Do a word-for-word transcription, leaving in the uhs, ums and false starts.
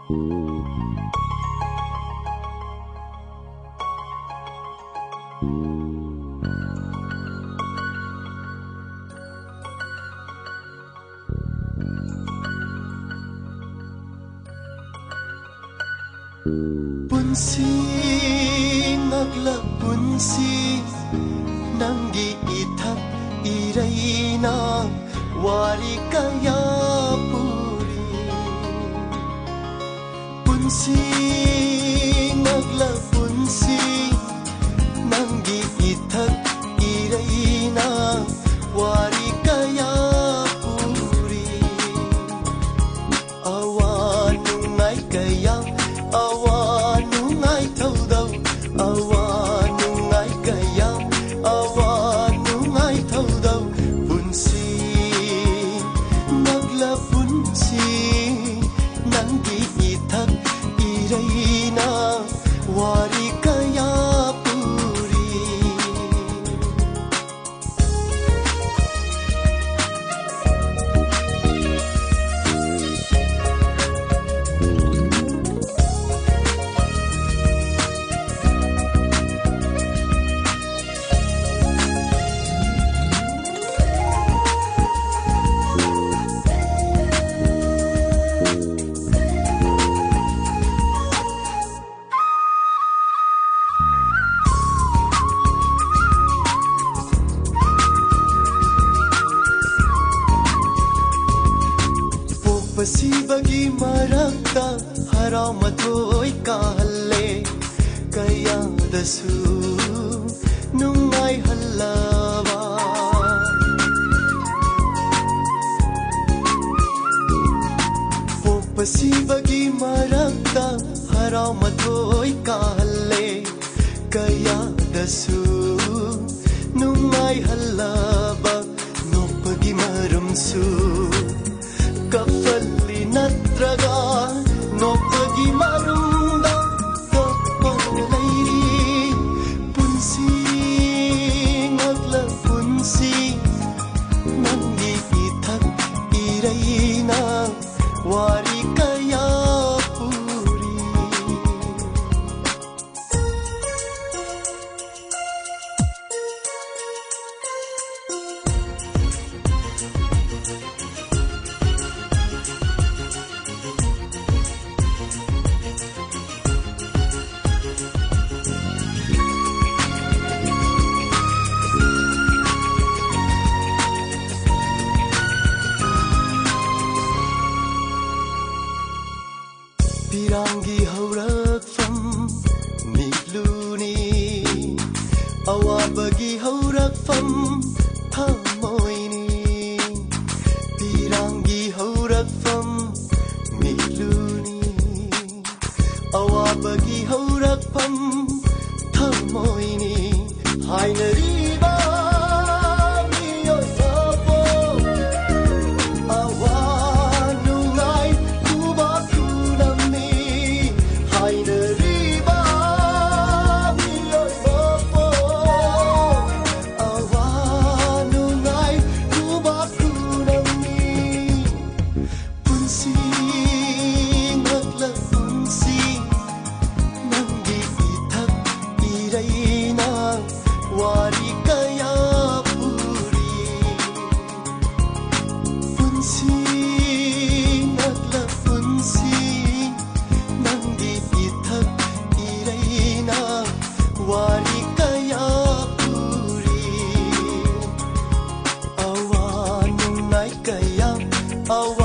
ꯄꯨꯟꯁꯤ ꯉꯛꯂ ꯄꯨꯟꯁꯤ, ꯅꯪꯒꯤ ꯏꯊꯛ ꯏꯔꯩꯅ ꯋꯥꯔꯤ ꯀꯌꯥ ꯄꯨꯔꯤ꯫ ꯄꯨꯟꯁꯤ ꯉꯛꯂ ꯄꯨꯟꯁꯤ, ꯅꯪꯒꯤ ꯏꯊꯛ ꯏꯔꯩꯅ ꯋꯥꯔꯤ ꯀꯌꯥ ꯄꯨꯔꯤ꯫ ꯑꯋꯥ ꯅꯨꯡꯉꯥꯏ ꯀꯌꯥ, ꯑꯋꯥ ꯅꯨꯡꯉꯥꯏ ꯊꯧꯗꯧ, ꯑꯋꯥ ꯅꯨꯡꯉꯥꯏ ꯀꯌꯥ, ꯑꯋꯥ ꯅꯨꯡꯉꯥꯏ ꯊꯧꯗꯧ ꯄꯨꯟꯁꯤ, ꯅꯛꯂ ꯄꯨꯟꯁꯤ, ꯅꯪꯒꯤ ꯏꯊꯛ ꯏꯔꯩꯅ ꯋꯥꯔꯤ ꯀꯌꯥ ꯄꯨꯔꯤ꯫ ꯄꯣꯛꯄ ꯁꯤꯕꯒꯤ ꯃꯔꯛꯇ ꯍꯔꯥꯎ ꯃꯊꯣꯏ ꯀꯥꯍꯜꯂꯦ, ꯀꯌꯥꯗꯁꯨ ꯅꯨꯡꯉꯥꯏꯍꯜꯂꯕ꯫ ꯄꯣꯛꯄ ꯁꯤꯕꯒꯤ ꯃꯔꯛꯇ ꯍꯔꯥꯎ ꯃꯊꯣꯏ ꯀꯥꯍꯜꯂꯦ, ꯀꯌꯥꯗꯁꯨ ꯅꯨꯡꯉꯥꯏꯍꯜꯂꯕ꯫ ꯅꯣꯛꯄꯒꯤ ꯃꯔꯝꯁꯨ ꯀꯞꯄꯜꯂꯤ ꯅꯠꯇ꯭ꯔꯒ ꯅꯣꯛꯄꯒꯤ ꯃꯔꯨꯝꯗ ꯀꯞꯄ ꯂꯩꯔꯤ꯫ ꯄꯨꯟꯁꯤ ꯉꯛꯂ ꯄꯨꯟꯁꯤ, ꯅꯪꯒꯤ ꯏꯊꯛ ꯏꯔꯩꯅ ꯋꯥꯔꯤ ꯀꯌꯥ ꯏꯔꯥꯡꯒꯤ ꯍꯧꯔꯛꯐꯝ ꯃꯤꯠꯂꯨꯅꯤ, ꯑꯋꯥꯕꯒꯤ ꯍꯧꯔꯛꯐꯝ ꯊꯃꯣꯏꯅꯤ꯫ ꯏꯔꯥꯡꯒꯤ ꯍꯧꯔꯛꯐꯝ ꯃꯤꯠꯂꯨꯅꯤ, ꯑꯋꯥꯕꯒꯤ ꯍꯧꯔꯛꯐꯝ ꯊꯃꯣꯏꯅꯤ꯫ ꯍꯥꯏꯅꯔꯤꯕ ꯃꯤꯑꯣꯏꯕꯕꯨ ꯑꯋꯥ ꯅꯨꯡꯉꯥꯏ ꯈꯨꯕꯥꯛ ꯈꯨꯅꯝꯅꯤ꯫ ꯍꯥꯏꯅꯔꯤꯕ ꯃꯤꯑꯣꯏꯕꯕꯨ ꯑꯋꯥ ꯅꯨꯡꯉꯥꯏ ꯈꯨꯕꯥꯛ ꯈꯨꯅꯝꯅꯤ꯫ ꯄꯨꯟꯁꯤ ꯉꯛꯂ ꯄꯨꯟꯁꯤ, ꯅꯪꯒꯤ ꯏꯊꯛ ꯏꯔꯩꯅ ꯋꯥꯔꯤ ꯀꯌꯥ ꯄꯨꯔꯤ꯫ ꯄꯨꯟꯁꯤ ꯉꯛꯂ ꯄꯨꯟꯁꯤ, ꯅꯪꯒꯤ ꯏꯊꯛ ꯏꯔꯩꯅ ꯋꯥꯔꯤ ꯀꯌꯥ ꯄꯨꯔꯤ꯫ ꯑꯋꯥ ꯅꯨꯡꯉꯥꯏ ꯀꯌꯥ, ꯑꯋꯥ